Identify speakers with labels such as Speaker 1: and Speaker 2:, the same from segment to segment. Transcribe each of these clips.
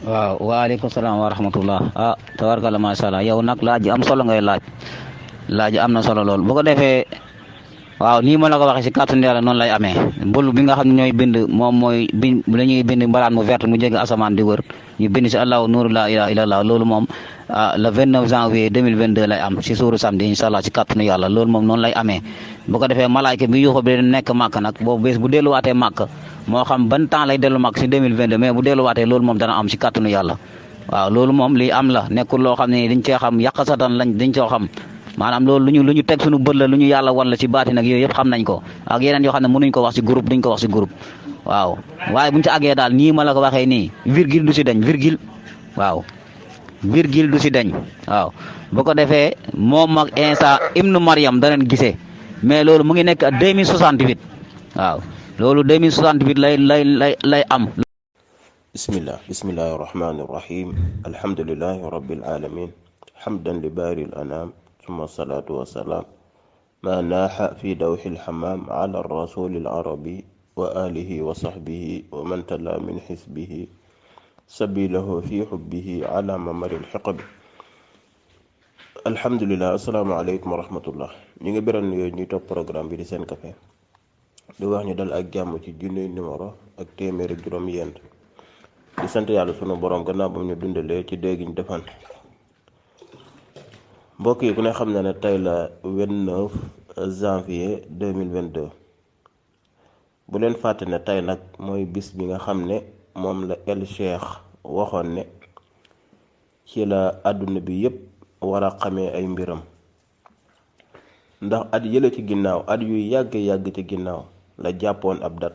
Speaker 1: waaw waaleykum salaam wa rahmatullah. Tabarkalla macha allah yow nag laaj am solo ngay laaj am na solo lool bu ko defee. waaw nii ma la ko waxee si kàttanu Yàlla noonu lay amee mbul bi nga xam ne ñooy bind moom mooy bind la ñuy bind mbalaan mu verte mu jege asamaan di wër ñu bind si allahu nuuru laa ilaaha illallah loolu moom le 29 janvier 2022 lay am si suuru samedi incha allah si kàttanu Yàlla loolu moom noonu lay amee. bu ko defee malaayka bi yuuxu bi nekk màkk nag boobu bés bu delluwaatee màkk moo xam ban temps lay dellu màkk si 2022 mais bu delluwaatee loolu moom dana am si kàttanu Yàlla waaw loolu moom lii am la nekkul loo xam ne dañ cee xam yàqasatan lañ dañ coo xam. maanaam loolu lu ñu teg suñu bët la lu ñu yàlla wan la ci baati nag yooyu yëpp xam nañ ko ak yeneen yoo xam ne mënuñ ko wax ci groupe duñ ko wax ci groupe waaw waaye buñ ci àggee daal nii ma la ko waxee nii virgule du ci dañ virgule waaw virgule du ci dañ waaw bu ko defee moom ak Insa ibnu Maryam danañ gisee mais loolu mu ngi nekk 2068 waaw loolu 2068 lay am.
Speaker 2: bismillahi rahmani rahim alhamdulillahi rabbil alamin hamdan li baaril anam ثم الصلاة والسلام ما ناح في دوح الحمام على الرسول العربي وآله وصحبه ومن تلا من حزبه سبيله في حبه على ممر الحقب الحمد لله السلام عليكم ورحمة الله نيغي بيرال نيو ñi top programme bi di Sen Café di wax ñu dal ak jàmm ci junne numéro ak téeméer ak juróom yent di sant yàlla sunu borom gannaaw ba ñu dundalee ci déggiñ defan mbokk yi ku ne xam na ne tey la 29 janvier 2022 bu leen fàtte ne tey nag mooy bis bi nga xam ne moom la El Cheikh waxoon ne ci la àdduna bi yépp war a xamee ay mbiram ndax at yële ci ginnaaw at yu yàgg ci ginnaaw la jàppoon ab dat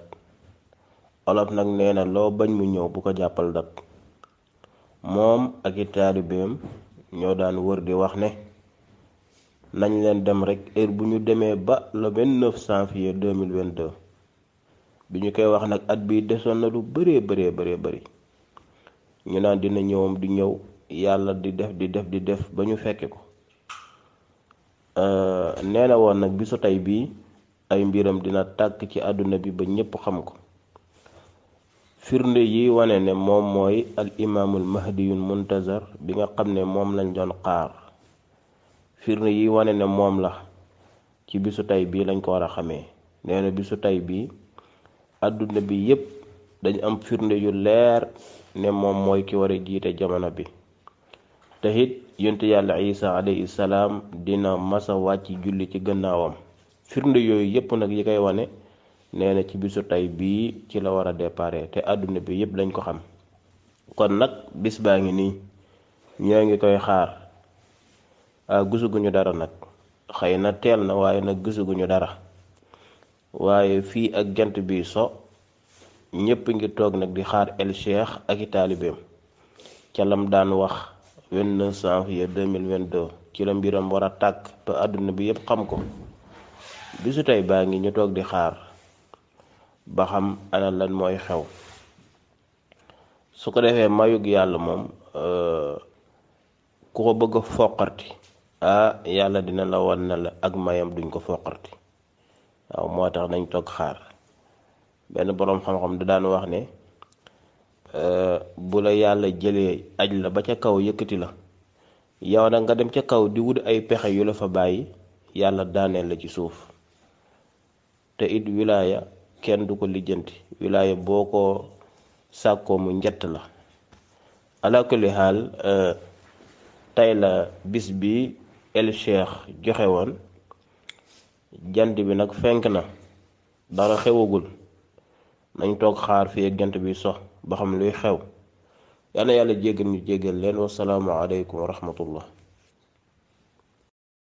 Speaker 2: olof nag nee na loo bañ mu ñëw bu ko jàppal dat moom ak i taalibeem ñoo daan wër di wax ne nañ leen dem rek heure bu ñu demee ba le 29 janvier 2022 bi ñu koy wax nag at bi desoon na lu bëree ñu naan dina ñëwam di ñëw yàlla di def ba ñu fekke ko nee na woon nag bisu tey bii ay mbiram dina tàkk ci àdduna bi ba ñépp xam ko firnde yi wane ne moom mooy al imaamul mahdiyul muntazar bi nga xam ne moom lañ doon xaar firnde yi wane ne moom la ci bisu tey bii lañ ko war a xamee nee na bisu tey bii àdduna bi yépp dañ am firnde yu leer ne moom mooy ki war a jiite jamono bi te it yonent yàlla Isa alayhi salaam dina masa wàcc julli ci gannaawam firnde yooyu yépp nag yi koy wane nee na ci bisu tey bii ci la war a déparé te àdduna bi yépp lañ ko xam kon nag bis baa ngi nii ñoo ngi koy xaar gisuguñu dara nag xëy na teel na waaye nag gisuguñu dara waaye fii ak jant bi so ñépp ngi toog nag di xaar El Cheikh ak i taalibeem ca lam daan wax 29 janvier 2022 ci la mbiram war a tàkk ba àdduna bi yépp xam ko bisu tey baa ngi ñu toog di xaar ba xam ana lan mooy xew su ko defee mayug yàlla moom ku ko bëgg a foqarti yàlla dina la wan na la ak mayam duñ ko foqarti waaw moo tax nañ toog xaar benn boroom xam-xam da daan wax ne bu la yàlla jëlee aj la ba ca kaw yëkkati la yow nag nga dem ca kaw di wut ay pexe yu la fa bàyyi yàlla daaneel la ci suuf te it wilaaya kenn du ko lijjanti wilaaya boo ko sàkkoo mu njett la ala kulli xaal tey la bis bi El Cheikh joxe woon jant bi nag fenk na dara xewagul nañ toog xaar fii ak jant bi sox ba xam luy xew yal na yàlla jéggal ñu jéggal leen wasalaamu aleykum wa rahmatullah